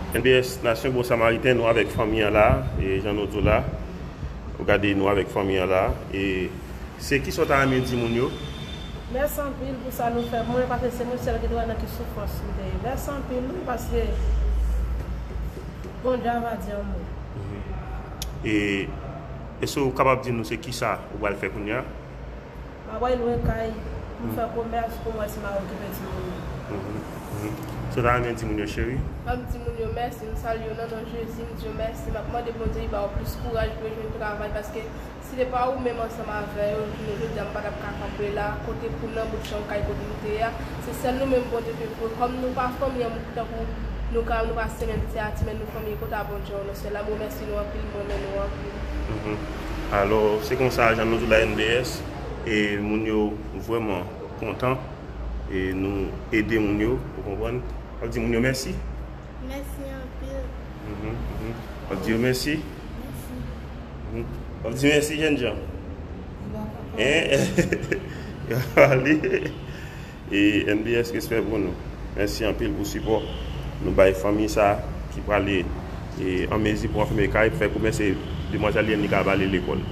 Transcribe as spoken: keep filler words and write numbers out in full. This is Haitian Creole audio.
N B S Nasyon Bon Samariten, nou avèk fanmi an la, e jan nou di w la, ou gade nou avèk fanmi an la, e se kisa w ta renmen di moun yo? Mèsi anpil pou sa nou fè pou mwen, paske se mwen sèl ki te wè nan ki soufrans m te ye. Mèsi anpil, wi, paske Bondye ava di yon mo. E, èske w kapab di nou se kisa ou pral fè kounye a? M ap al lwe kay pou m fè komès, pou m wè si m a okipe timoun yo. Mhm, mhm. Sa w ta renmen di moun yo, cheri? M ap di moun yo mèsi, m salye yo nan non Jezi, m di yo mèsi, m ap mande Bondye li ba yo plis kouraj pou yo jwenn travay, paske si te pa ou menm ansanm avè yo, jounen jodi a m pa t ap ka kanpe la, kote pou m nan bout chan kay kote m te ye a, se sèl nou menm Bondye te voye, kòm nou pa fanmi an tankou nou ka, nou pa se menm ti a ti, men nou fanmi kota Bondye an, nou sèl la, m remèsye nou anpil, m renmen nou anpil. Mhm. Alò, se konsa, jan nou di w la, N B S, e moun yo vrèman kontan, e nou ede moun yo, ou konprann? W ap di moun yo mèsi? Mèsi anpil. Mhm, mhm. W ap di yo mèsi? Mèsi. Mhm. W ap di mèsi, jènjan? Hein? Yo pale. E N B S, respè pou nou. Mèsi anpil pou sipò nou bay fanmi sa ki prale, e, an mezi pou anfime kay, pou fè komès, e demwazèl Liène li ka ba li lekòl.